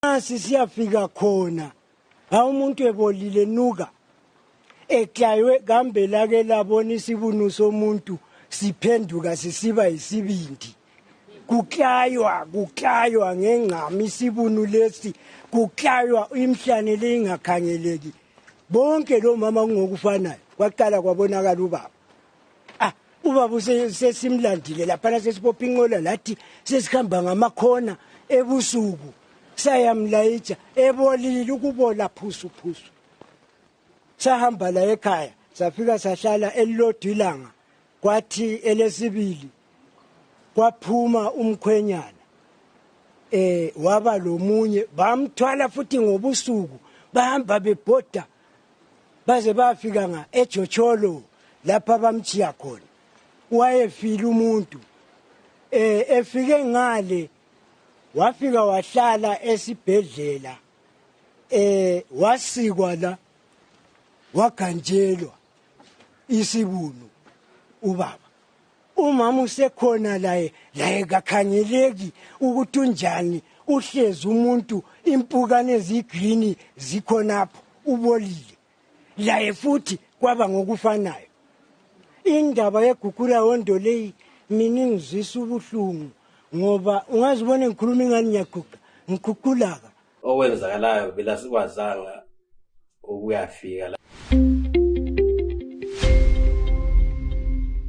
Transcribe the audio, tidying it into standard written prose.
Siyafika khona umuntu ebolile nuka eklaywe gambela ke labona isibunu somuntu siphenduka sisiba isibindi kuklaywa ngengqama isibunu lesi kuklaywa imhlane lengakhangeleki bonke lo mama kungokufanayo kwaqala kwabonakala ubaba sesimlandile lapha sesibopha inqola lathi sesikhamba ngamakhona ebusuku sayamlayitsha ebolile ukubola phusu sahamba la ekhaya safika sahlala elilodwa ilanga kwathi elesibili kwaphuma umkhwenyana waba lomunye bamthwala futhi ngobusuku bahamba bebhoda baze bafika eJocholo lapha bamthiya khona wayefile umuntu efike ngale wafika wahlala esibhedlela wasikwa la waganjelwa isibunu ubaba umama usekhona la kakhangeleki ukuthi unjani uhlezi umuntu impukane ezigreen zikhonapho ubolile la futhi kwaba ngokufanayo indaba yeGugula Hondo leyi mina ngizwisa ubuhlungu ngoba ungazibona ngikhuluma ingani ngiyaguqa ngikhukhulaka okwenzakalayo bila sikwazanga ukuyafika la